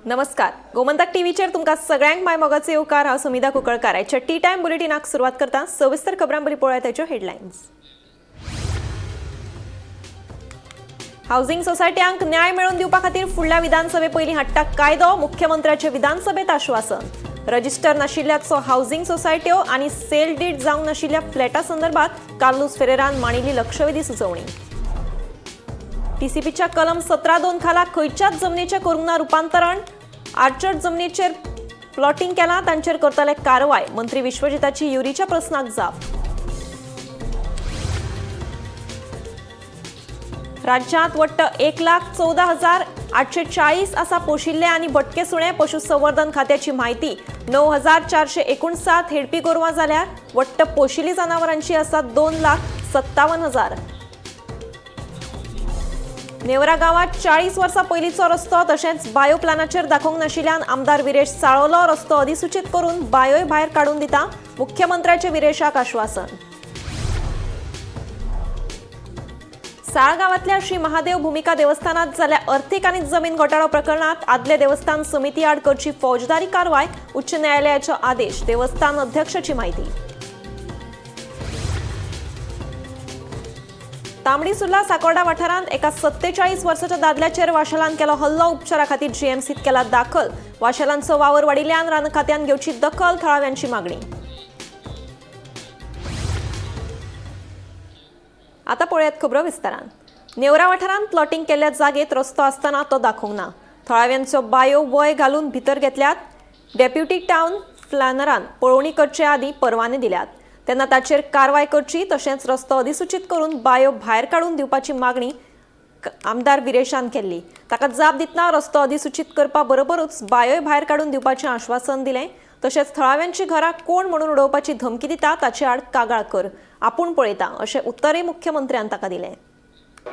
नमस्कार, गोमंतक टीव्हीचेर तुमकां सगळ्यांक माय मोगाचो येवकार. हांव सुमिधा कुंकळकार. आयच्या टी टायम बुलेटिनाक सुरवात करता. सविस्तर खबरां बरी पळोवया ताच्यो हेडलायन्स. हावसिंग सोसायट्यांक न्याय मेळोवन दिवपा खातीर फुडल्या विधानसभे पयलीं हाडटा कायदो, मुख्यमंत्र्याचे विधानसभेत आश्वासन. रजिस्टर नाशिल्ल्याचो हावसिंग सोसायट्यो आनी सेल डीड जावंक नाशिल्ल्या फ्लॅटा संदर्भात कार्लूस फेरेरान मांडिल्ली लक्षवेधी सुचोवणी. टीसीपीच्या कलम 17(2) खाला खंयच्याच जमनीचें करूंक ना रुपांतरण. आर्चर्ड जमनीचेर प्लॉटिंग केलां तांचेर करतले कारवाय, मंत्री विश्वजिताची युरीच्या प्रस्नाक जाप. राज्यांत वट्ट 1,14,840 आसा पोशिल्ले आनी भटके सुणे, पशुसंवर्धन खात्याची म्हायती. 9459 हेडपी गोरवां जाल्यार वट्ट पोशिल्ली जनावरांची आसा 2,57,000. नेवरा गांवात 40 वर्सां पयलींचो रस्तो तशेंच बायो प्लॅनाचेर दाखोवंक नाशिल्ल्यान आमदार विरेश साळवलो. रस्तो अधिसूचीत करून बायोय भायर काडून दिता, मुख्यमंत्र्याचे विरेशाक आश्वासन. साळ गांवांतल्या श्री महादेव भूमिका देवस्थानात जाल्ल्या अर्थीक आनी जमीन घोटाळो प्रकरणात आदले देवस्थान समिती आड करची फौजदारी कारवाय, उच्च न्यायालयाचो आदेश. देवस्थान अध्यक्षाची माहिती. तांबडी सुर्ला साकोर्डा वाठारांत एका 47 वर्साच्या दादल्याचेर वाशालान केलो हल्लो. उपचारा खातीर जीएमसीत केला दाखल. वाशालांचो वावर वाडिल्ल्यान रान खात्यान घेवची दखल, थळाव्यांची मागणी. आता पळयात खबरो विस्तारान. नेवरा वाठारांत प्लॉटिंग केल्ल्या जागेत रस्तो आसतना तो दाखोवंक ना. थळाव्यांचो बायो वय घालून भितर घेतल्यात. डेप्युटी टावन प्लॅनरान पळोवणी करचे आदीं परवाने दिल्यात तेन्ना ताचेर कारवाय करची, तशेंच रस्तो अधिसूचीत करून बायो भायर काडून दिवपाची मागणी आमदार विरेशान केल्ली. ताका जाप दितना रस्तो अधिसूचीत करपा बरोबरूच बायोय भायर काडून दिवपाचें आश्वासन दिलें. तशेंच थळाव्यांची घरां कोण म्हणून उडोवपाची धमकी दिता ताचे आड कागाळ कर, आपूण पळयता अशें उत्तरय मुख्यमंत्र्यान ताका दिलें.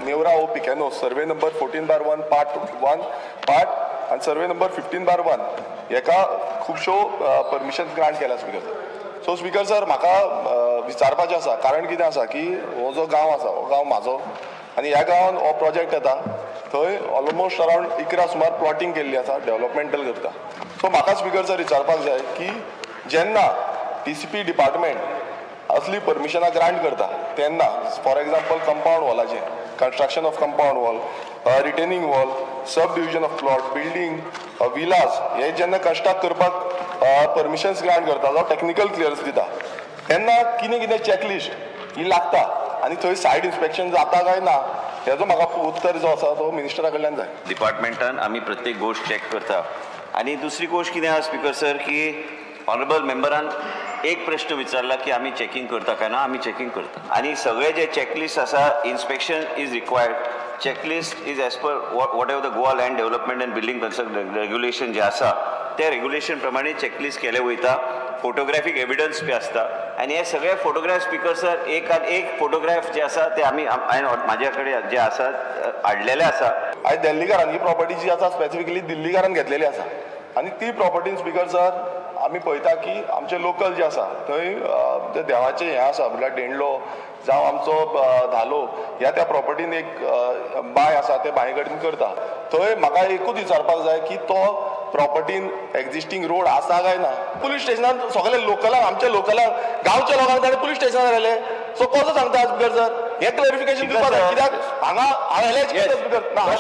नेवरा ओ पिकेनो सर्वे नंबर 14/1 पार्ट 1 पार्ट आनी सर्वे नंबर 15/1 हेका खुबश्यो परमिशन ग्रांट केल्या speaker sir. So speaker sir, म्हाका विचारपाचें आसा, कारण कितें आसा की हो जो गांव आसा हो गांव म्हाजो आनी ह्या गांवान हो प्रोजेक्ट येता थंय ऑलमोस्ट अरावंड 11 सुमार प्लॉटींग केल्ली आसा डेवलपमेंटल करता. सो म्हाका स्पीकर सर विचारपाक जाय की जेन्ना टीसीपी डिपार्टमेंट असली परमिशनां ग्रांट करता तेन्ना फॉर एग्जाम्पल कंपावंड वॉलाचें, construction of compound wall, retaining wall, sub division of plot, building, villas हे जेन्ना कंस्ट्रक्ट करपाक परमिशन्स ग्रांट करता जावं टॅक्निकल क्लियरन्स दिता तेन्ना कितें कितें चॅकलिस्ट ही लागता आनी थंय सायड इन्स्पेक्शन जाता काय ना हेजो म्हाका उत्तर जो आसा तो मिनिस्टरा कडल्यान जाय. डिपार्टमेंटान आमी प्रत्येक गोश्ट चॅक करता. आनी दुसरी गोश्ट कितें आसा स्पीकर सर की ऑनरेबल मेंबरान एक प्रश्न विचारला की आमी चॅकिंग करता काय ना. आमी चॅकिंग करता आनी सगळे जे चॅकलिस्ट आसा, inspection is required. Checklist is as per whatever the Goa land development and building construction regulation जे आसा ते रेग्युलेशन प्रमाणे चॅकलिस्ट केले वयता. फोटोग्राफीक एविडन्स बी आसता आनी हे सगळे फोटोग्राफ स्पीकर सर एक आनी एक फोटोग्राफ जे आसा ते आमी हांवें म्हाज्या कडेन जे आसा हाडलेले आसा. आयज दिल्लीकारान ही प्रॉपर्टी जी आसा स्पेसिफिकली दिल्लीकारान घेतलेली आसा आनी ती प्रॉपर्टीन स्पीकर सर आमी पळयता की आमचे लोकल जे आसा थंय जे देवाचें हें आसा म्हळ्यार डेंडलो जावं आमचो धालो ह्या त्या प्रॉपर्टीन एक बांय आसा ते बांये कडेन करता. थंय म्हाका एकूच विचारपाक जाय की तो प्रॉपर्टीन एक्झिस्टींग रोड आसा काय ना. पुलीस स्टेशनान सगळे लोकलांक, आमच्या लोकलांक, गांवच्या लोकांक ताणें पुलीस स्टेशनार व्हेले. सो कसो सांगता स्पीकर सर, हें क्लॅरिफिकेशन दिवपाक जाय. कित्याक हांगा हांव एलएच करता स्पीकर ना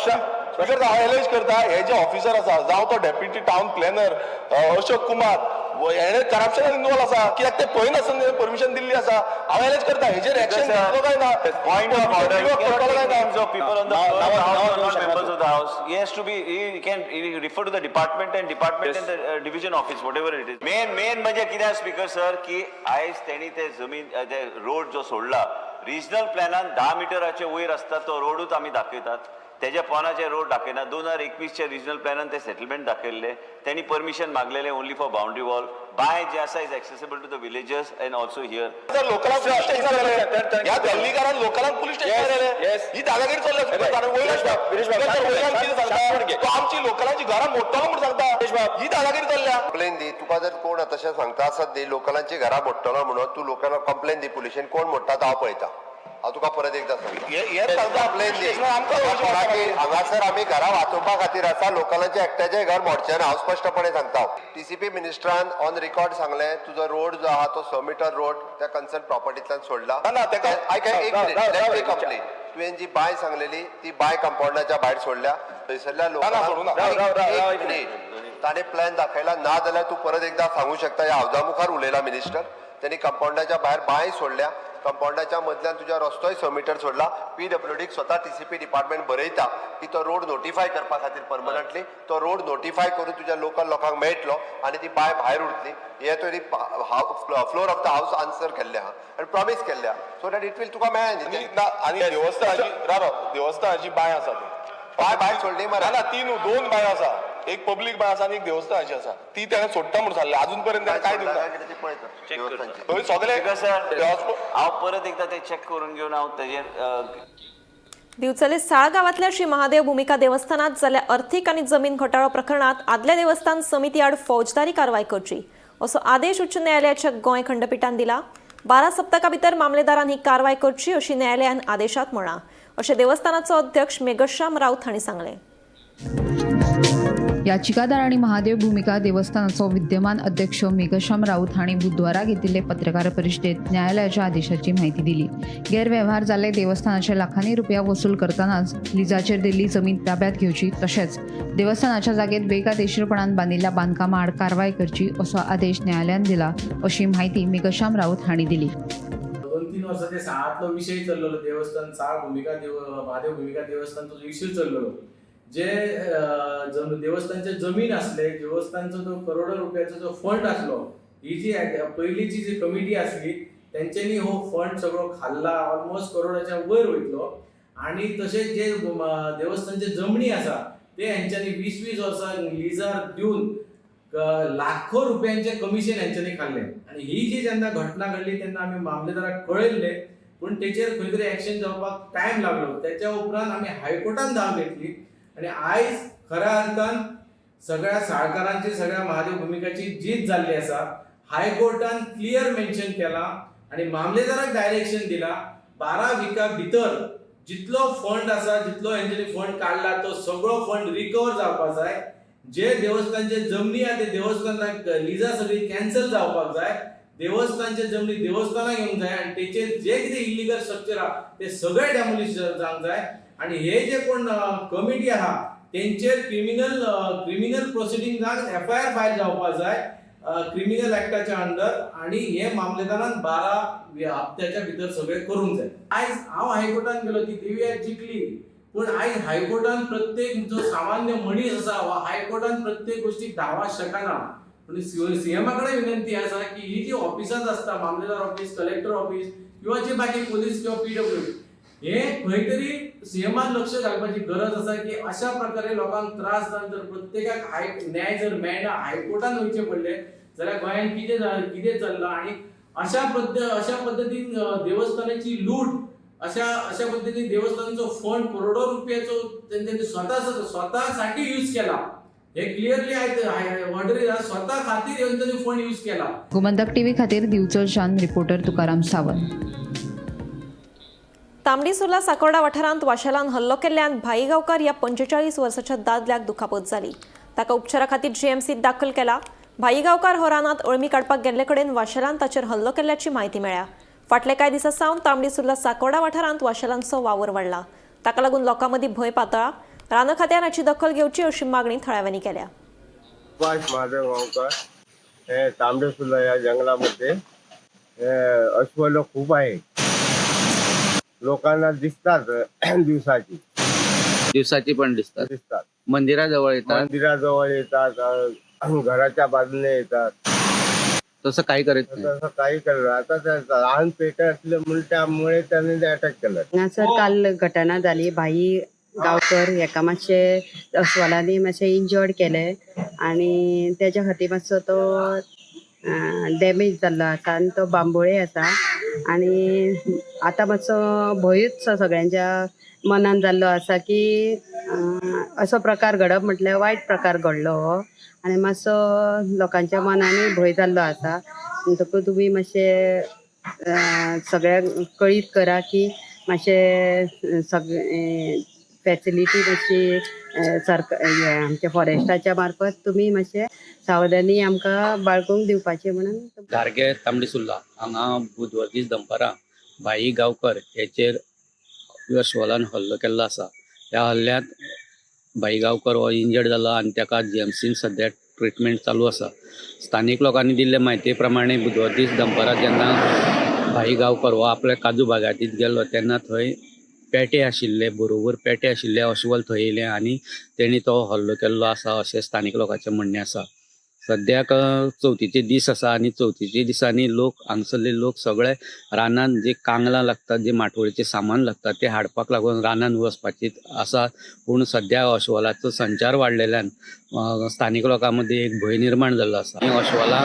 स्पीकर, हांव एलएच करता हे जे ऑफिसर आसा जावं तो deputy town planner Ashok Kumar हेणे करप्शनान इन्वॉल्व आसा. कित्याक ते पळयनासतना परमिशन दिल्ली आसा. हांव एलएच करता हेजेर एक्शन घेतलो काय ना? Point of order. You cannot करतलो काय take ना? names of people on the floor of the house who are not members of the house. He has to be, he can he refer to the department and department and the division office, whatever it is. Main म्हणजे कितें speaker sir की आयज तेणी ते जमीन ते road जो सोडला रिजनल प्लॅनान 10 मिटराचे वयर आसता तो रोडूच आमी दाखयतात. तेज्या पोनाचे रोड दाखयना. 2021च्या रिजनल प्लॅनान ते सेटलमेंट दाखयल्ले. तेणी परमिशन मागलेले ओनली फॉर बाउंड्री वॉल. बांय जे आसा is accessible to the villagers and also here. जर लोकलांक पुलीस स्टेशनार व्हेले, ह्या दिल्लीकारान लोकलांक पुलीस स्टेशनार व्हेले, ही दादागिरी चल्ल्या स्पीकर. वयल्यान कितें सांगता तो आमची लोकलांची घरां मोडटलो म्हूण सांगता, ही दादागिरी चल्ल्या. कंप्लेन दी. तुका जर कोण तशें सांगता आसत न्ही लोकलांची घरां मोडटलो म्हणून, तूं लोकांक कंप्लेन दी पुलिशेन, कोण मोडटा तो हांव पळयता. हांव तुका परत एकदां सांगता. हेच सांगता. प्लेन आमकां वचपाक हांगासर आमी घरां वाचोवपा खातीर आसा. लोकलांचें एकट्याचें घर मोडचें ना, हांव स्पश्टपणे सांगता. टीसीपी मिनिस्टरान ऑन रिकॉर्ड सांगलें, तुजो रोड जो आहा तो 6 मिटर रोड त्या कन्सर्न प्रॉपर्टींतल्यान सोडला. ना, ना, तेका- आयक, एक राव, मिनिट, राव, let राव, मी एक कंप्लीट. तुवें जी बांय सांगलेली ती बांय कंपाऊंडाच्या भायर सोडल्या. थंयसरल्या ना, सोडूं ना. लोकांक राव, राव, राव, एक एक मिनिट, ताणें प्लॅन दाखयला ना जाल्यार तूं परत एकदां सांगू शकता. ह्या हावजा मुखार उलयला मिनिस्टर. त्यांनी कंपाऊंडाच्या भायर बांय सोडल्या, कंपाऊंडाच्या मदल्यान तुज्या रस्तोय 6 मिटर सोडला. पीडब्ल्यूडीक स्वता टीसीपी डिपार्टमेंट बरयता की तो रोड नोटिफाय करपा खातीर परमनंटली तो रोड नोटिफाय करून तुज्या लोकल लोकांक मेळटलो आनी ती बांय भायर उरतली. हे तुवें floor of the house answer केल्लें आहा आनी प्रॉमीस केल्लें आहा, सो that it will तुका मेळ्ळें न्ही आनी तें. ना, आनी देवस्थानाची, राव राव, देवस्थानाची बांय आसा ती. बांय भायर सोडली मरे. ना ना, ती न्हू, दोन बांय आसा. एक पब्लीक बांय आसा आनी एक देवस्थानाची आसा. ती त्याने सोडटा म्हणून सांगलें, अजून पर्यंत त्याने काय दिवंक ना. कितें ती पळयता Check करता. देवस्थानची. थंय सगळे स्पीकर सर, देवस्थ- हांव परत एकदां ते चॅक करून घेवन हांव तेजेर दिवचले साळ गावातल्या श्री महादेव भूमिका देवस्थानात जाल्ल्या अर्थीक आनी जमीन घोटाळो प्रकरणात आदल्या देवस्थान समिती आड फौजदारी कारवाय करची असो आदेश उच्च न्यायालयाच्या गोंय खंडपिठान दिला. 12 सप्तका भितर मामलेदारान ही कारवाय करची अशी न्यायालयान आदेशात म्हळां, अशें देवस्थानाचो अध्यक्ष मेघश्याम राऊत हांणी सांगलें. याचिकादार आणि महादेव भूमिका देवस्थानाचो विद्यमान अध्यक्ष मेघश्याम राऊत हांणी बुधवारा घेतिल्ले पत्रकार परिशदेत न्यायालयाच्या आदेशाची माहिती दिली. गैरव्यवहार जाल्ले देवस्थानाचे लाखांनी रुपया वसूल करतनाच लिजाचेर दिल्ली जमीन ताब्यात घेवची, तशेंच देवस्थानाच्या जागेत बेकायदेशीरपणान बांदिल्ल्या बांदकामा आड कारवाय करची असो आदेश न्यायालयान दिला, अशी माहिती मेघश्याम राऊत हांणी दिली. 2-3 वर्सां ते साळांतलो विशय चल्लेलो, देवस्थान साळ भुमिका देव महादेव भुमिका देवस्थानचो जो इश्यू चल्लेलो, जे देवस्थानचे जमीन आसले, देवस्थानचो जो करोडो रुपयाचो जो फंड आसलो, ही जी पयलींची जी कमिटी आसली तेंच्यांनी हो फंड सगळो खाल्ला, ऑलमोस्ट करोडाच्या वयर वयतलो. आनी तशेंच जे देवस्थानचे जमनी आसा ते हेंच्यांनी 20-20 वर्सां लिजार दिवन लाखो रुपयांचे कमिशन हेंच्यांनी खाल्लें. आनी ही जी जेन्ना घटना घडली तेन्ना आमी मामलेदाराक कळयल्लें, पूण तेचेर खंय तरी एक्शन जावपाक टायम लागलो. तेच्या उपरांत आमी हायकोर्टान धांव घेतली आनी आयज खऱ्या अर्थान सगळ्या साळकारांची, सगळ्या महादेव भुमिकाची जीत जाल्ली आसा. हायकोर्टान क्लियर मेन्शन केलां आनी मामलेदाराक डायरेक्शन दिला, 12 विका भितर जितलो फंड आसा, जितलो हेंच्यांनी फंड काडला तो सगळो फंड रिकवर जावपाक जाय. जे देवस्थानचे जमनी आहा ते देवस्थानाक लिजा सगळी कॅन्सल जावपाक जाय. देवस्थानचे जमनी देवस्थानाक येवंक जाय आनी तेचेर जे कितें इलिगल स्ट्रक्चर आहा ते सगळे डेमोलिश जावंक जाय. आनी हे जे कोण कमिटी आहा तेंचेर क्रिमिनल प्रोसिडींग एफआयआर फायल जावपाक जाय क्रिमिनल एक्टाच्या अंडर. आनी हे मामलेदारान 12 हप्त्याच्या भितर सगळें करूंक जाय. आयज हांव हायकोर्टान गेलो, ती देवी जिखली, पूण आयज हायकोर्टान प्रत्येक जो सामान्य मनीस आसा हो हायकोर्टान प्रत्येक गोष्टीक धांवपाक शकना. पूण सीएमा कडेन विनंती आसा की ही जी ऑफिसांत आसता, मामलेदार ऑफिस, कलेक्टर ऑफिस किंवा जे बाकी पोलीस किंवा पीडब्ल्यू, हे खंय तरी सीएमान लक्ष घालपाची गरज आसा की अशा प्रकारे लोकांक त्रास जावन जर प्रत्येकाक न्याय जर मेळना, हायकोर्टान वयचें पडलें जाल्यार गोंयांत कितें चल्लां. आनी अशा पद्दतीन देवस्थानाची लूट, अशा अशा पद्दतीन देवस्थानाचो फंड करोडो रुपयाचो तेंच्यांनी स्वतासाठी यूज केला. हे क्लियरली ऑर्डर स्वता खातीर तेंच्यांनी फंड यूज केला. गोमंतक टीव्ही खातीर दिवचलच्यान रिपोर्टर तुकाराम सावंत. तांबडी सुर्ला साकोर्डा वाठारांत वाशेलान हल्लो केल्ल्यान भाई गांवकार ह्या 45 वर्साच्या दादल्याक दुखापत जाली. ताका उपचारा खातीर जीएमसीत दाखल केला. भाई गांवकार हो रानांत अळमी काडपाक गेल्ले कडेन वाशेलान ताचेर हल्लो केल्ल्याची म्हायती मेळ्ळ्या. फाटले कांय दिसां सावन तांबडी सुर्ला साकोर्डा वाठारांत वाशेलांचो वावर वाडला. ताका लागून लोकां मदीं भंय पातळा. रान खात्यान हाची दखल घेवची अशी मागणी थळाव्यांनी केल्या. सुभाष महादेव गावकर. हे तांबडे सुर्ला या जंगलामध्ये हे अस्वल खूप आहे. लोकांना दिसतात दिवसाची. दिवसाची पण दिसतात? दिसतात. मंदिराजवळ येतात? मंदिराजवळ येतात, घराच्या बाजूने येतात. तसं काही करत नाही? तसं काही केलं आता ते लहान पेट असले म्हणून त्यामुळे त्यांनी अटॅक केलं. हांगासर काल घटना जाली. भाई गांवकर हेका मातशें अस्वलांनी मातशें इंजर्ड केलें आनी तेज्या खातीर मातसो तो डॅमेज जाल्लो आसा आनी तो बांबोळे आसा आनी आतां मातसो भंयूच सगळ्यांच्या मनान जाल्लो आसा की असो प्रकार घडप म्हटल्यार वायट प्रकार घडलो हो आनी मातसो लोकांच्या मनानूय भंय जाल्लो आसा. म्हणटकूच तुमी मातशें सगळ्यांक कळीत करा की मातशें सगळें फॅसिलिटी मातशी सरकार हें आमच्या फॉरेस्टाच्या मार्फत तुमी मातशें सावधानी आमकां बाळगूंक दिवपाचें म्हणून. धारगे तांबडी सुर्ला हांगा बुधवार दीस दनपारां भाई गांवकर हेचेर अस्वलान हल्लो केल्लो आसा. ह्या हल्ल्यांत भाई गांवकर हो इंजर्ड जाला आनी ताका जीएमसीन सद्या ट्रिटमेंट चालू आसा. स्थानीक लोकांनी दिल्ले म्हायती प्रमाणे बुधवार दीस दनपारां जेन्ना भाई गांवकर हो आपल्या काजू बागायतींत गेल्लो तेन्ना थंय पेटे आशिल्ले, बरोबर पेटे आशिल्ले अस्वल थंय येयलें आनी तेणी तो हल्लो केल्लो आसा अशें स्थानीक लोकांचें म्हणणें आसा. सद्याक चवथीचे दीस आसा आनी चवथीच्या दिसांनी लोक हांगसरले लोक सगळे रानान जे कांगलां लागतात, जे माटोळेचें सामान लागता तें हाडपाक लागून रानान वचपाची आसा. पूण सद्या अस्वलाचो संचार वाडलेल्यान स्थानीक लोकां मदीं एक भंय निर्माण जाल्लो आसा. आनी अस्वलां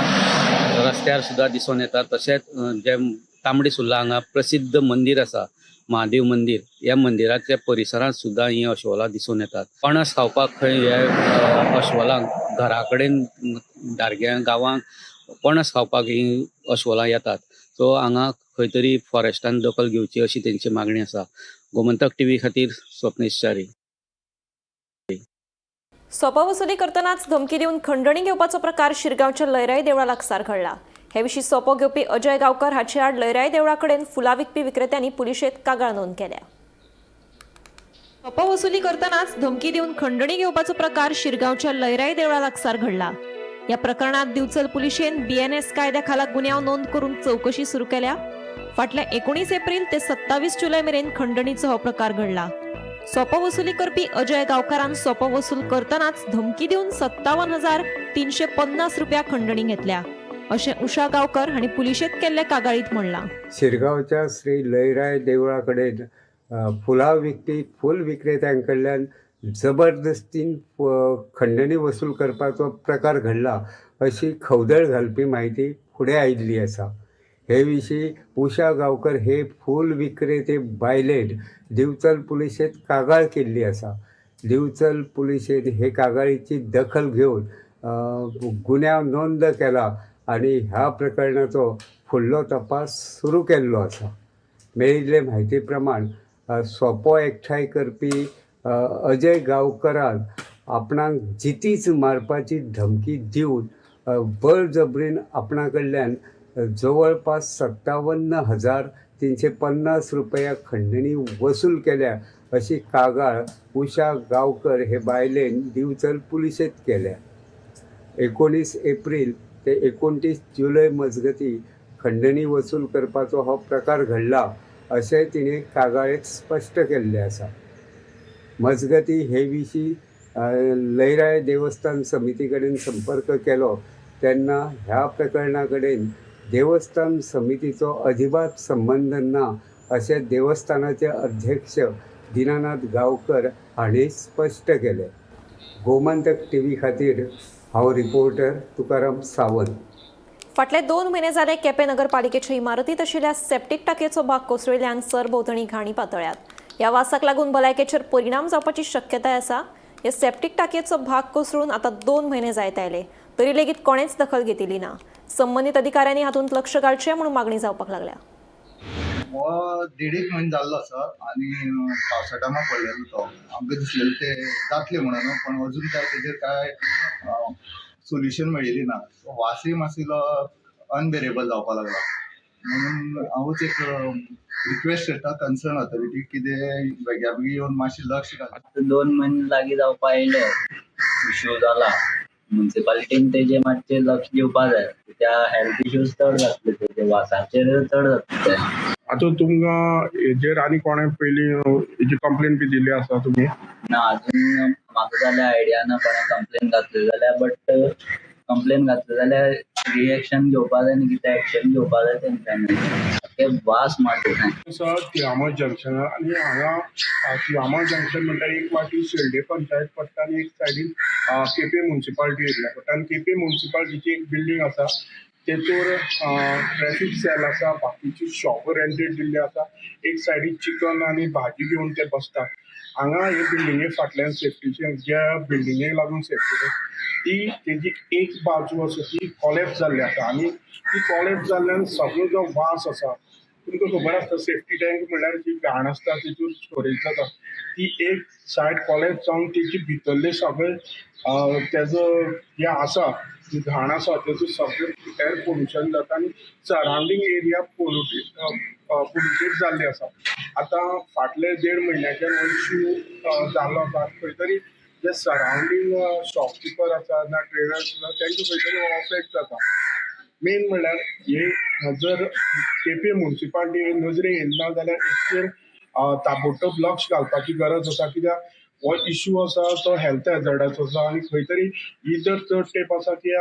रस्त्यार सुद्दां दिसून येतात. तशेंच जे तांबडी सुर्ला हांगा प्रसिद्ध मंदीर आसा, महादेव मंदीर, ह्या मंदिराच्या परिसरांत सुद्दां हीं अस्वलां दिसून येतात. पणस खावपाक खंय हे अस्वलांक घरा कडेन धारग्या गांवांत पणस खावपाक हीं अस्वलां येतात. सो हांगा खंय तरी फॉरेस्टान दखल घेवची अशी तेंची मागणी आसा. गोमंतक टीव्ही खातीर स्वप्नेश च्यारी. सोपो वसुली करतनाच धमकी दिवन खंडणी घेवपाचो प्रकार शिरगांवच्या लयराई देवळा लागसार घडला. हे विशीं सोपो घेवपी अजय गांवकर हाचे आड लयराई देवळा कडेन फुलां विकपी विक्रेत्यांनी पुलिशेंत कागाळ नोंद केल्या. सोपो वसुली करतनाच धमकी दिवन खंडणी घेवपाचो प्रकार शिरगांवच्या लयराई देवळा लागसार घडला. या प्रकरणात दिवचल पुलिशेन बीएनएस कायद्या खाला गुन्यांव नोंद करून चवकशी सुरू केल्या. फाटल्या 19 एप्रिल ते 27 जुलय मेरेन खंडणीचो हो प्रकार घडला. सोपो वसुली करपी अजय गांवकारान सोपो वसूल करतनाच धमकी दिवन 57,350 रुपया खंडणी घेतल्या अशें उषा गांवकर हांणी पुलिशेंत केल्ले कागाळीत म्हणलां. शिरगांवच्या श्री लयराय देवळा कडेन फुलां विकपी फूल विक्रेत्यां कडल्यान जबरदस्तीन खंडणी वसूल करपाचो प्रकार घडला अशी खवदळ घालपी म्हायती फुडें आयिल्ली आसा. हे विशीं उषा गांवकर हे फूल विक्रेते बायलेन दिवचल पुलिशेंत कागाळ केल्ली आसा. दिवचल पुलिशेन हे कागाळीची दखल घेवन गुन्यांव नोंद केला आनी ह्या प्रकरणाचो फुडलो तपास सुरू केल्लो आसा. मेळिल्ले म्हायती प्रमाण सोपो एकठांय करपी अजय गांवकरान आपणाक जितीच मारपाची धमकी दिवन बळजबरीन आपणा कडल्यान जवळपास 57,350 रुपया खंडणी वसूल केल्या अशी कागाळ उषा गांवकर हे बायलेन दिवचल पुलिशेंत केल्या. 19 एप्रील ते 29 जुलय मजगती खंडणी वसूल करपाचो हो प्रकार घडला अशें तिणें कागाळेंत स्पश्ट केल्लें आसा. मजगती, हे विशीं लयराय देवस्थान समिती कडेन संपर्क केलो तेन्ना ह्या प्रकरणा कडेन देवस्थान समितीचो अजिबात संबंद ना अशें देवस्थानाचे अध्यक्ष दिनानाथ गांवकर हांणी स्पश्ट केलें. गोमंतक टीव्ही खातीर हांव रिपोर्टर तुकाराम सावंत. फाटले 2 म्हयने जाले केपें नगरपालिकेच्या इमारतींत आशिल्ल्या सेप्टीक टाकयेचो भाग कोसळिल्ल्यान सरभोंवतणी घाणी पातळ्यात. ह्या वासाक लागून भलायकेचेर परिणाम जावपाची शक्यताय आसा. ह्या सेप्टीक टाकयेचो भाग कोसळून आतां 2 म्हयने जायत आयले तरी लेगीत कोणेच दखल घेतिल्ली ना. संबंदीत अधिकाऱ्यांनी हातूंत लक्ष घालचें म्हणून मागणी जावपाक लागल्या. हो देडेक म्हयनो जाल्लो आसा आनी पावसा टायमार पडलेलो तो. आमकां दिसलेलें ते जातलें म्हणून, पण अजून काय तेजेर काय सोल्युशन मेळिल्ली ना. वासय मातसो अनबेरेबल जावपा लागला, म्हणून हांवूच एक रिक्वेस्ट करता कन्सर्न ऑथॉरिटीक की ते बेग्या बेगीन येवन मातशें लक्ष घालचें. आतां 2 म्हयने लागीं जावपा आयले, इश्यू जाला. मुन्सिपालिटीन तेजेर मातशें लक्ष दिवपा जाय. त्या हेल्थ इश्यूज चड जातले, तेजे वासाचेर चड जातले ते. आतां तुमकां हेजेर आनी कोणें पयलीं हेजी कंप्लेन बी दिल्ली आसा तुमी? ना, अजून म्हाका जाल्यार आयडिया ना कोणें कंप्लेन घातली जाल्यार. बट कंप्लेन घातली जाल्यार रिएक्शन घेवपा जाय न्ही, कितें एक्शन घेवपा जाय तेंच्यांनी. सारकें वास मारता थंय. आसा तिळामळ जंक्शनार आनी हांगा तिळामळ जंक्शन म्हणल्यार एक वाटी शेल्डे पंचायत पडटा आनी एक सायडीन केपें मुन्सिपालिटी एरिया पडटा. आनी केपें मुन्सिपालिटीची एक बिल्डींग आसा, तेतूर ट्रॅफीक सेल आसा, बाकीची शॉप रेंटेड दिल्ली आसा. एक सायडीन चिकन आनी भाजी घेवन ते बसतात. हांगा हे बिल्डिंगे फाटल्यान सेफ्टीचे, ज्या बिल्डिंगेक लागून सेफ्टी, ती तेजी एक बाजू आसा ती कॉलेप्स जाल्ली आसा आनी ती कॉलेप्स जाल्ल्यान सगळो जो वास आसा तुमकां खबर आसता सेफ्टी टँक म्हणल्यार जी घाण आसता तितून स्टोरेज जाता, ती एक सायड कॉलेप्स जावन तेजी भितरले सगळे तेजो जें आसा जी घाण आसा तेजो सगळें एयर पोल्युशन जाता आनी सरावंडींग एरिया पोल्युटेड जाल्ली आसा. आतां फाटले 1.5 म्हयन्याच्यान हो इशू जाल्लो आसा. खंय तरी जे सरावंडींग शॉपकिपर आसा ना ट्रेडर्स आसा तांकां खंय तरी हो अफेक्ट जाता. मेन म्हणल्यार हे जर केपें मुन्सिपाल्टी नजरे येयला ना जाल्यार हेचेर ताबडतोब लक्ष घालपाची गरज आसा, कित्याक हो इशू आसा तो हेल्थ हॅजर्डाचो आसा आनी खंय तरी ही जर चड तेंप आसा की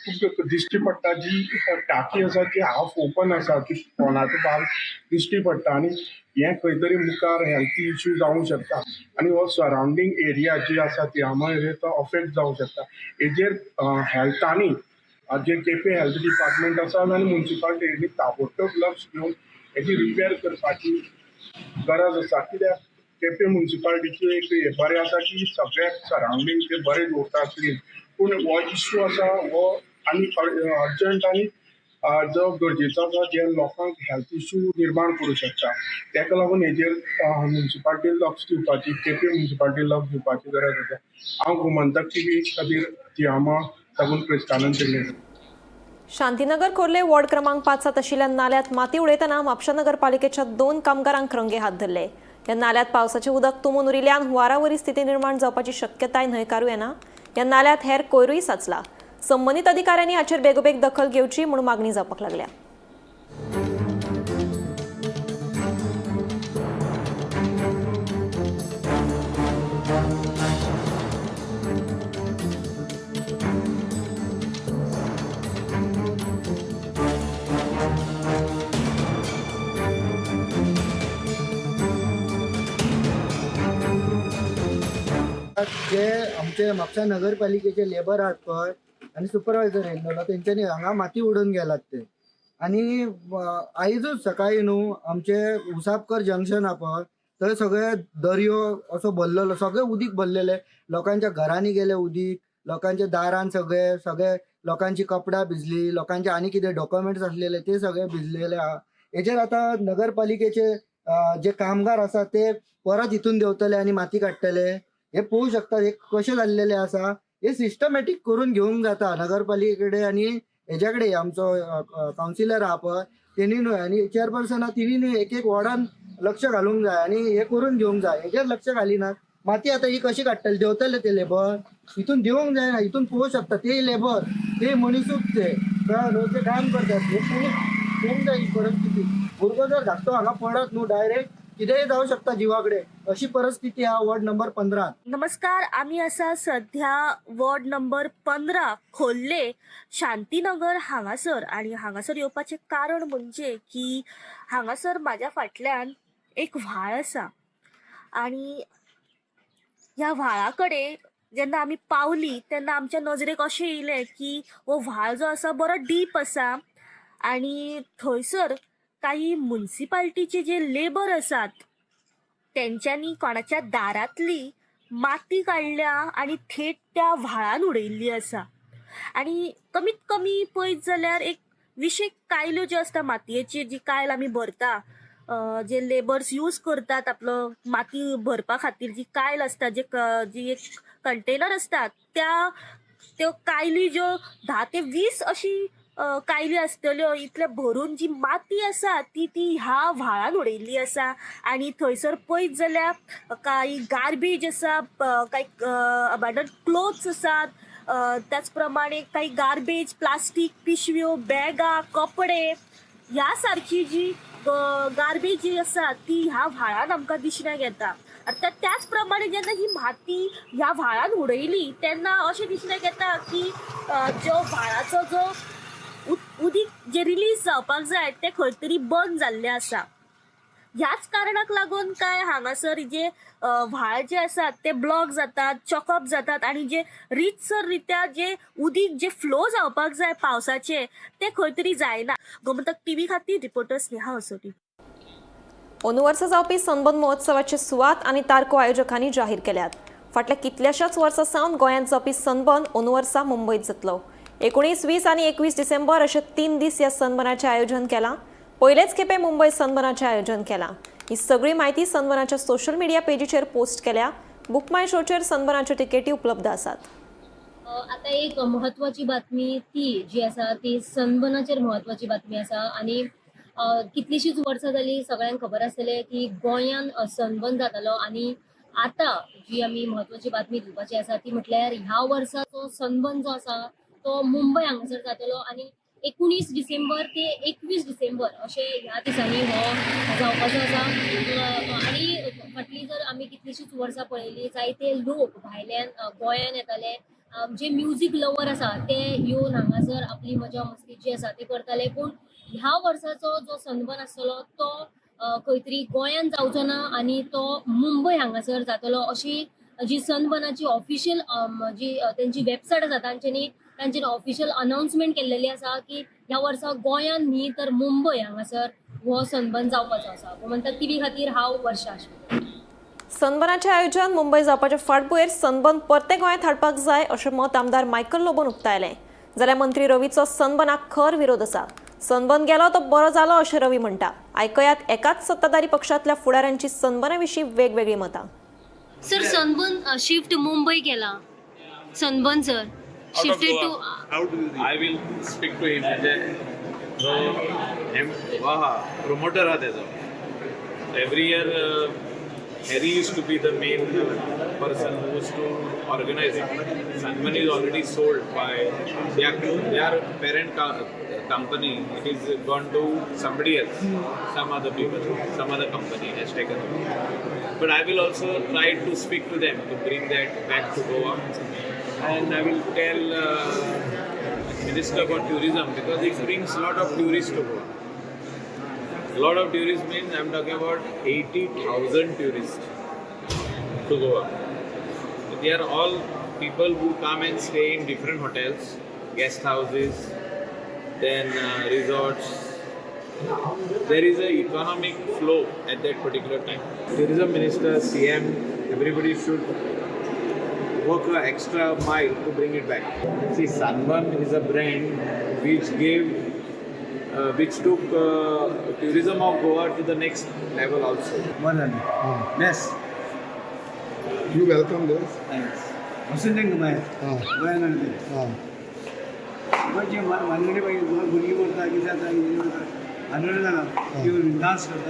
तुमकां दिश्टी पडटा जी टाकी आसा ती हाफ ओपन आसा, ती फोनाचो भाग दिश्टी पडटा आनी हें खंय तरी मुखार हेल्थ इशू जावंक शकता आनी हो सरावंडींग एरिया जी आसा ती तिळामळ एरिया तो अफेक्ट जावंक शकता. हेजेर हेल्थानी जे केपें हेल्थ डिपार्टमेंट आसा आनी मुन्सिपालिटी ताबडतोब लक्ष दिवन हेजी रिपेर करपाची गरज आसा, कित्याक केपें मुन्सिपालिटीची एक हें बरें आसा की सगळ्याक सरावंडींग ते बरें दवरता क्लीन, पूण हो इशू आसा हो आनी अर्जंट आनी जो गरजेचो आसा जे लोकांक हेल्थ इशू निर्माण करूं शकता. ताका लागून हेजेर मुन्सिपालिटीन लक्ष दिवपाची, केपें मुन्सिपालिटीन लक्ष दिवपाची गरज आसा. हांव गोमंतक टीव्ही खातीर तिळामळ साकून क्रिस्तानंद पिल्ले. शांतीनगर खोर्ले वॉर्ड क्रमांक 5 आशिल्ल्या नाल्यात माती उडयतना म्हापशा नगरपालिकेच्या 2 कामगारांक रंगे हात धरले. ह्या नाल्यात पावसाचें उदक तुंबून उरिल्ल्यान हुंवारावरी स्थिती निर्माण जावपाची शक्यताय न्हयकारू येना. ह्या नाल्यात हेर कोयरूय साचला. संबंदीत अधिकाऱ्यांनी हाचेर बेगोबेग दखल घेवची म्हूण मागणी जावपाक लागल्या. जे आमचे म्हापसा नगरपालिकेचे लेबर आहात पळय आनी सुपरवायझर येयल्लो तेंच्यांनी हांगा माती उडोवन गेलात ते. आनी आयजूच सकाळी न्हू आमचे उसापकर जंक्शन आहा पळय थंय सगळे दर्यो असो भरलेलो, सगळे उदीक भरलेले, लोकांच्या घरांनी गेले उदीक, लोकांच्या दारान सगळे सगळे लोकांची कपडा भिजली, लोकांचे आनी कितें डॉक्युमेंट्स आसलेले ते सगळे भिजलेले आहा. हेजेर आतां नगरपालिकेचे जे कामगार आसा ते परत हितून देंवतले आनी माती काडटले. हे पळोवंक शकता हे कशें जाल्लेलें आसा. हे सिस्टमॅटीक करून घेवंक जाता नगरपालिके कडेन आनी हेज्या कडेन आमचो कावन्सिलर आहा पळय तेणी न्हय आनी चेअरपर्सन आहा तिणी न्हय एक एक वॉर्डान लक्ष घालूंक जाय आनी हे करून घेवंक जाय. हेजेर लक्ष घालिनात. माती आतां ही कशी काडटले, देंवतले ते लेबर हितून देवंक जायना. हितून पळोवंक शकता ते लेबर ते मनीसूच ते कळ्ळें न्हू, ते काम करतात. हे पळोवंक जाय ही परिस्थिती. भुरगो जर धाकटो हांगा पडत न्हू डायरेक्ट कितेंय जावं शकता जिवा कडेन, अशी परिस्थिती आहा वॉर्ड नंबर 15. नमस्कार, आमी आसा सध्या वॉर्ड नंबर 15 खोर्ले शांतीनगर हांगासर. आनी हांगासर येवपाचें कारण म्हणजे की हांगासर म्हाज्या फाटल्यान एक व्हाळ आसा आनी ह्या व्हाळा कडेन जेन्ना आमी पावली तेन्ना आमच्या नजरेक अशें येयलें की हो व्हाळ जो आसा बरो डीप आसा आनी थंयसर काही मुन्सिपाल्टीचे जे लेबर आसात तेंच्यांनी कोणाच्या दारांतली माती काडल्या आनी थेट त्या व्हाळान उडयल्ली आसा. आनी कमीत कमी पळयत जाल्यार एक 20 कायल्यो ज्यो आसता मातयेची, जी कायल आमी भरता, जे लेबर्स यूज करतात आपलो माती भरपा खातीर जी कायल आसता, जी एक कंटेनर आसता, त्यो कायली ज्यो 10 ते 20 अशी कायली आसतल्यो, इतले भरून जी माती आसा ती ती ह्या व्हाळान उडयल्ली आसा. आनी थंयसर पळयत जाल्यार कांय गार्बेज आसा, कांय अबँडन क्लोथ्स आसात, त्याच प्रमाणे कांय गार्बेज, प्लास्टीक पिशव्यो, बॅगां, कपडे ह्या सारकी जी गार्बेज जी आसा ती ह्या व्हाळान आमकां दिसण्याक येता. आतां त्याच प्रमाणे जेन्ना ही माती ह्या व्हाळान उडयली तेन्ना अशें दिसण्याक येता की जो व्हाळाचो जो उदीक जे रिलीज जावपाक जाय तें खंय तरी बंद जाल्लें आसा. ह्याच कारणाक लागून काय हांगासर जे व्हाळ जे आसात ते ब्लॉक जातात, चॉकअप जातात आनी जे रितसर रित्या जे उदीक जे फ्लो जावपाक जाय पावसाचे ते खंय तरी जायना. गोमंतक टीव्ही खातीर रिपोर्टर स्नेहा असोटी. अंदू वर्सा जावपी सनबर्न महोत्सवाची सुवात आनी तारखो आयोजकांनी जाहीर केल्यात. फाटल्या कितल्याशाच वर्सां सावन गोंयांत जावपी सनबर्न अंदू वर्सा मुंबयत जातलो. 19, 20 आनी 21 डिसेंबर अशे 3 दीस ह्या सनबर्नाचें आयोजन केलां. पयलेच खेपे मुंबय सनबर्नाचें आयोजन केलां. ही सगळी म्हायती सनबर्नाच्या सोशल मिडिया पेजीचेर पोस्ट केल्या. बुक माय शोचेर सनबर्नाच्यो तिकेटी उपलब्ध आसात. आता एक महत्वाची बातमी ती जी आसा ती सनबर्नाचेर महत्वाची बातमी आसा आनी कितलीशीच वर्सां जाली सगळ्यांक खबर आसतलें की गोंयान सनबर्न जातालो आनी आता जी आमी महत्वाची बातमी दिवपाची आसा ती म्हटल्यार ह्या वर्साचो सनबर्न जो आसा तो मुंबय हांगासर जातलो आनी 19 डिसेंबर ते 21 डिसेंबर अशें ह्या दिसांनी हो जावपाचो आसा. आनी फाटली जर आमी कितलीशीच वर्सां पळयली जायते लोक भायल्यान गोंयान येताले, जे म्युजीक लवर आसा ते येवन हांगासर आपली मजा मस्ती जी आसा ती करताले. पूण ह्या वर्साचो जो सनबर्न आसतलो तो खंय तरी गोंयान जावचो ना आनी तो मुंबय हांगासर जातलो अशी जी सनबर्नाची ऑफिशियल जी तेंची वेबसायट आसा तांच्यानी ऑफिशियल अनाउन्समेंट केल्लेली आसा की ह्या वर्सा गोंयान न्ही तर मुंबय हांगासर हो सनबर्न जावपाचो आसा. गोमंतक टीव्ही खातीर हांव वर्षा आशिल्लें. सनबर्नाचें आयोजन मुंबय जावपाचे फाटभुंयेर सनबर्न परते गोंयांत हाडपाक जाय अशें मत आमदार मायकल लोबोन उक्तायलें. जाल्यार मंत्री रवीचो सनबर्नाक खर विरोध आसा. सनबर्न गेलो तो बरो जालो अशें रवी म्हणटा. आयकयात एकाच सत्ताधारी पक्षांतल्या फुडाऱ्यांची सनबर्ना विशीं वेगवेगळीं मतां. सर, सनबर्न शिफ्ट मुंबय केला. Sunburn sir shifted to I will speak to him. म्हणजे जो हो आहा प्रोमोटर आहा तेजो, every year Harry used to be the main person who used to organize it. Sunburn is already sold by their parent company. It is gone to somebody else, some other people, some other company has taken over. But I will also try to speak to them to bring that back to Goa. And I will tell Minister for Tourism, because it brings a lot of tourists to Goa. A lot of tourists means I'm talking about 80,000 tourists to Goa. They are all people who come and stay in different hotels, guest houses, then resorts. There is an economic flow at that particular time. Tourism Minister, CM, everybody should work an extra mile to bring it back. See, Sunburn is a brand which took tourism of Goa to the next level also. बरें जालें, best. You welcome this. Thanks. वचून तांकां भायर गोंयान हाडलें. गोंयची मानगडी मागीर भुरगीं मरता, कितें जाता, कितें जाता, भानगडी जाला, डांस करता,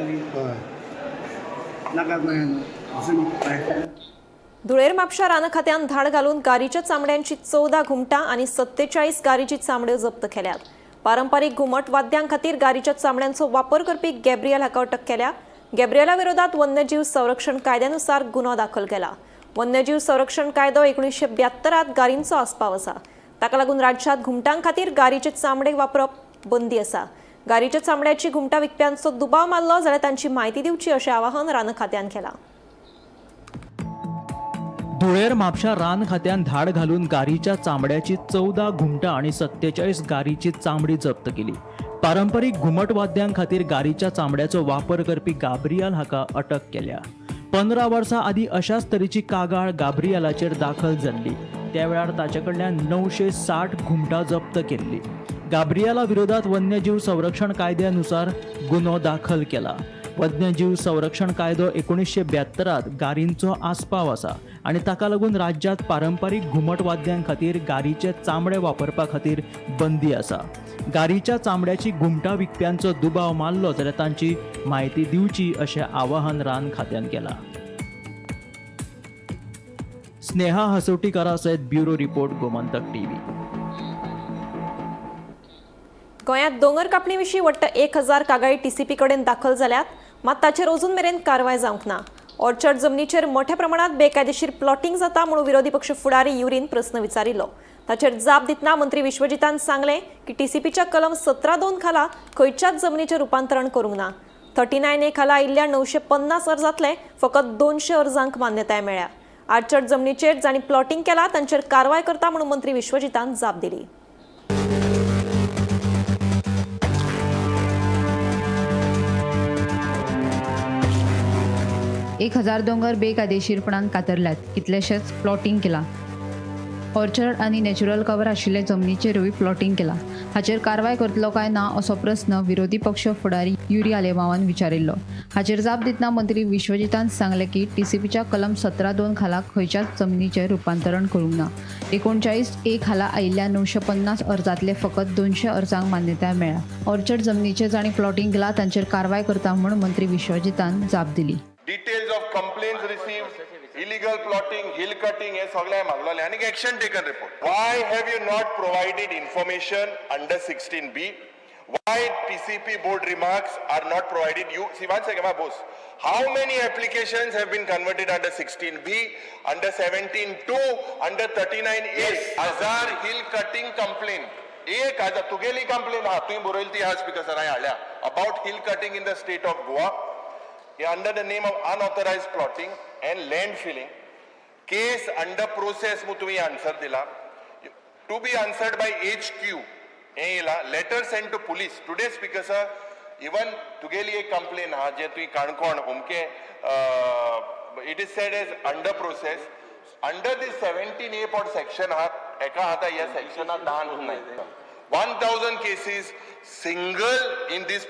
नाका गोंयान वचून भायर. धुळेर म्हापशा रान खात्यान धाड घालून गारीच्या चामड्यांची 14 घुमटां आनी 47 गारीची चामड्यो जप्त केल्यात. पारंपारीक घुमट वाद्यां खातीर गारीच्या चामड्यांचो वापर करपी गॅब्रियल हाका अटक केल्या. गॅब्रियला विरोधात वन्यजीव संरक्षण कायद्यानुसार गुन्हो दाखल केला. वन्यजीव संरक्षण कायदो 1972 गारींचो आस्पाव आसा. ताका लागून राज्यात घुमटां खातीर गारीचे चामडे वापरप बंदी आसा. गारीच्या चामड्याची घुमटां विकप्यांचो दुबाव मारलो जाल्यार तांची म्हायती दिवची अशें आवाहन रान खात्यान केलां. धुळेर म्हापशा रान खात्यान धाड घालून गारीच्या चामड्याची 14 घुमटां आनी 47 गारीची चामडी जप्त केली. पारंपरीक घुमट वाद्यां खातीर गारीच्या चामड्याचो वापर करपी गाब्रियल हाका अटक केल्या. 15 वर्सां आदीं अशाच तरेची कागाळ गाब्रियलाचेर दाखल जाल्ली. त्या वेळार ताचे कडल्यान 960 घुमटां जप्त केल्ली. गाब्रियला विरोधात वन्यजीव संरक्षण कायद्यानुसार गुन्हो दाखल केला. वन्यजीव संरक्षण कायदो 1972 गारींचो आस्पाव आसा आनी ताका लागून राज्यांत पारंपारीक घुमट वाद्यां खातीर गारीचे चामडे वापरपा खातीर बंदी आसा. गारीच्या चामड्याची घुमटां विकप्यांचो दुबाव मारलो जाल्यार तांची म्हायती दिवची अशें आवाहन रान खात्यान केलां. स्नेहा हसोटीकारा सयत ब्युरो रिपोर्ट, गोमंतक टीव्ही. गोंयांत दोंगर कापणी विशीं वट्ट 1000 कागाळी टीसीपी कडेन दाखल जाल्यात, मात ताचेर अजून मेरेन कारवाय जावंक ना. ऑर्चर्ड जमनीचेर मोठ्या प्रमाणात बेकायदेशीर प्लॉटिंग जाता म्हणून विरोधी पक्ष फुडारी युरीन प्रस्न विचारिल्लो. ताचेर जाप दितना मंत्री विश्वजितान सांगलें की टीसीपीच्या कलम 17(2) खाला खंयच्याच जमनीचें रुपांतरण करूंक ना. 39A खाला आयिल्ल्या 950 अर्जांतले फकत 200 अर्जांक मान्यताय मेळ्ळ्या. आर्चर्ड जमनीचेर जांणी प्लॉटिंग केला तांचेर कारवाय करता म्हणून मंत्री विश्वजितान जाप दिली. 1000 दोंगर बेकायदेशीरपणान कातरल्यात, कितलेशेच प्लॉटिंग केलां. ऑर्चर्ड आनी नॅचरल कवर आशिल्ले जमनीचेरूय प्लॉटींग केलां. हाचेर कारवाय करतलो काय ना असो प्रस्न विरोधी पक्ष फुडारी युरी आलेमांवान विचारिल्लो. हाचेर जाप दितना मंत्री विश्वजितान सांगलें की टीसीपीच्या कलम 17(2) खाला खंयच्याच जमनीचें रुपांतरण करूंक ना. 39A खाला आयिल्ल्या 950 अर्जांतले फकत 200 अर्जांक मान्यताय मेळ्ळ्या. ऑर्चर्ड जमनीचेर जांणी प्लॉटींग केलां तांचेर कारवाय करता म्हूण मंत्री विश्वजितान जाप दिली. Details of complaints received, illegal plotting, hill cutting हे सगळें मागलोलें आनी action taken report. Why have you not provided information under 16B? Why TCP board remarks are not provided? You see, one second, my boss. How many applications have been converted under 16B, under 17(2), under 39A? हजार hill cutting complaint. 1000 तुगेली complain आहा, तुवें बरयली ती आहा speaker sir, हांवें हाडल्या about hill cutting in the state of Goa under the name of unauthorized plotting and land filling. Case under process म्हूण तुवें आन्सर दिला, to be answered by HQ हें येयला. Letter send to police today. Speaker sir, even तुगेली एक complain आहा जे तुवें काणकोण अमके, it is said as under process under this 17A pot section आहा. एका आतां ह्या सेक्शनाक दान नाही. 1000 cases single in this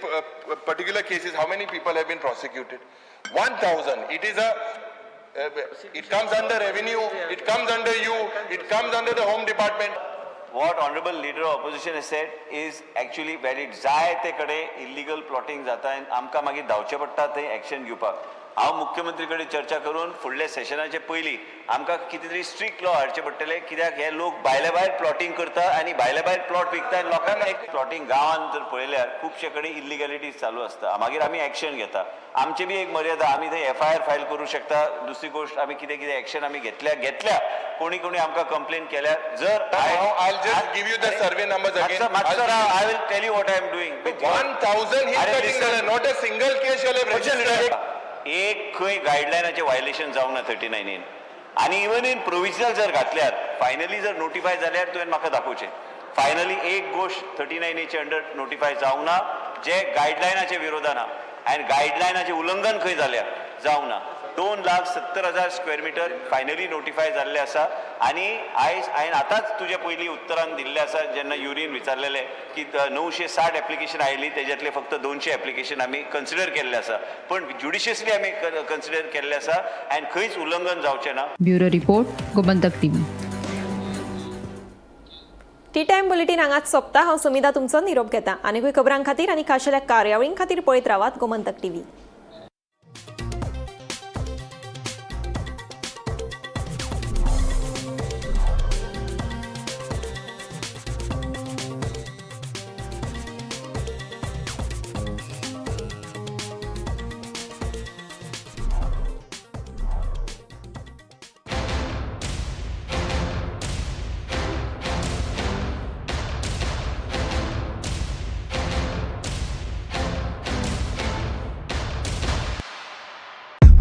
particular cases, how many people have been prosecuted? 1000. It is a it comes under revenue, it comes under you, it comes under the home department. What honourable leader of opposition has said is actually valid. जाय ते कडेन illegal plotting जाता आनी आमकां मागीर धांवचें पडटा थंय action घेवपाक. हांव मुख्यमंत्री कडेन चर्चा करून फुडल्या सेशनाचे पयलीं आमकां कितें तरी स्ट्रिक्ट लॉ हाडचे पडटले, कित्याक हे लोक भायले भायर प्लॉटिंग करता आनी भायले भायर प्लॉट विकता आनी लोकांक एक प्लॉटिंग. गांवांत जर पळयल्यार खुबशे कडेन इलिगॅलिटीज चालू आसता. मागीर आमी एक्शन घेता. आमची बी एक मर्यादा, आमी थंय एफआयआर फायल करूं शकता. दुसरी गोश्ट, आमी कितें कितें एक्शन आमी घेतल्या घेतल्या कोणी कोणी आमकां कंप्लेन केल्यार जर I'll just give you the survey numbers again. मातसो राव, I will tell you what I am doing. 1000 hill cutting जालें, not a single case you have registered. एक खंय गायडलायनाचें व्हायलेशन जावंक ना 39 एन. आनी इवन इन प्रोविजनल जर घातल्यार, फायनली जर नोटिफाय जाल्यार तुवें म्हाका दाखोवचें. फायनली एक गोश्ट 39 एचे अंडर नोटिफाय जावंक ना जे गायडलायनाचे विरोधान आहा आनी गायडलायनाचें उल्लंघन खंय जाल्या, जावंक ना. 2,70,000 स्क्वेअर मिटर फायनली नोटिफाय जाल्ले आसा. आनी आयज हांवें आतांच तुज्या पयलीं उत्तरान दिल्लें आसा, जेन्ना युरीन विचारलेलें की 960 एप्लिकेशन आयली, तेज्यातले फक्त 200 एप्लिकेशन आमी कन्सिडर केल्ले आसा, पण ज्युडिशियसली आमी कन्सिडर केल्ले आसा आनी खंयच उल्लंघन जावचें ना. Bureau report, Gomantak TV. Tea time bulletin हांगाच सोंपता. हांव सुमिता तुमचो निरोप घेता. आनीकूय खबरां खातीर आनी खाशेल्या कार्यावळीं खातीर पळयत रावात गोमंतक टीव्ही.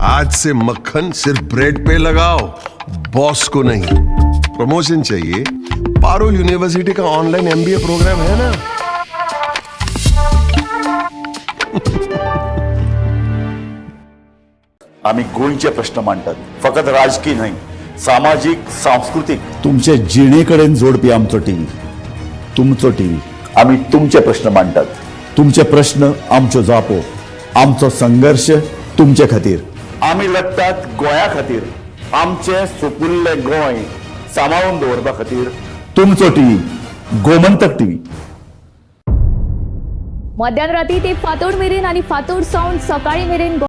आज से मक्खन सिर्फ ब्रेड पे लगाओ, बॉस को नहीं. प्रमोशन चाहिए? पारुल यूनिवर्सिटी का ऑनलाइन एमबीए प्रोग्राम है ना. आम्ही गोंयचे प्रश्न मांडटात, फकत राजकीय न्हय, सामाजीक, सांस्कृतीक, तुमचे जिणे कडेन जोडपी आमचो टीव्ही, तुमचो टीव्ही. आम्ही तुमचे प्रश्न मांडटात, तुमचे प्रश्न आमच्यो जापो, आमचो संघर्श तुमचे खातीर. आमी लढटात गोंया खातीर, आमचें सुपुल्लें गोंय सांबाळून दवरपा खातीर. तुमचो टीव्ही, गोमंतक टीव्ही. मध्यान राती ते फांतोड मेरेन आनी फांतोड सावन सकाळी मेरेन.